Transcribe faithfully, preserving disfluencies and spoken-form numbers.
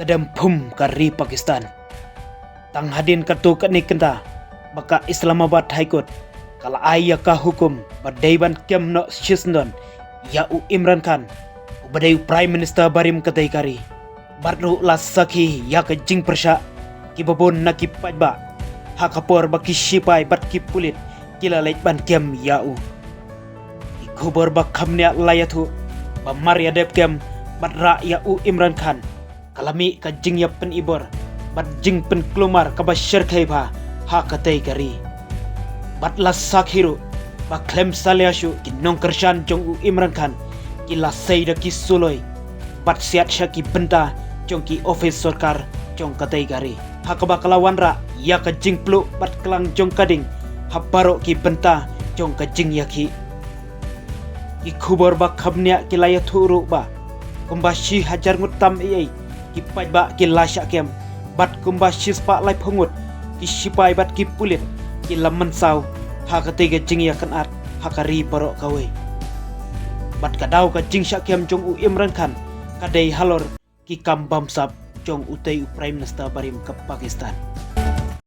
Ka dem phum ka ri Pakistan. Tang hadien katto katne kynta ba ka Islamabad High Court ka la ai ïa ka hukum ba dei ban kem noh shisyndon ïa u Imran Khan, u ba dei u Prime Minister barim katei ka ri. Bad ruh la sakhi ïa ka jingpyrshah kiba bun na ki paidbah ha ka por ba ki shipai bad ki pulit ki la leit ban kem ïa u. Ki khubor ba kham bniah la ïathuh ba mar ïa dep kem bad rah ïa u Imran Khan ka la mih ka jingïapynibor bad jingpynkulmar kaba shyrkhei bha ha katei ka ri. Bad la sakhi ruh ba khlem salia shuh ki nongkyrshan jong u Imran Khan ki la sei da ki suloi bad siat sha ki bynta jong ki ophis sorkar jong katei ka ri, ha kaba ka la wanrah ïa ka jingpluh bad klang jong ka ding ha baroh ki bynta jong ka jingïakhih. Ki khubor ba kham bniah ki la ïathuh ruh ba kumba shi hajar ngut tam ei ei ki paidbah ki la shah kem bad kumba shispah laiphew ngut ki shipai bad ki pulit ki la mynsaw ha katei ka jingïakynad ha ka ri baroh kawei. Bad ka daw ka jingshah kem jong u Imran Khan ka dei halor ki kam bamsap jong utei u Prime Minister barim ka Pakistan.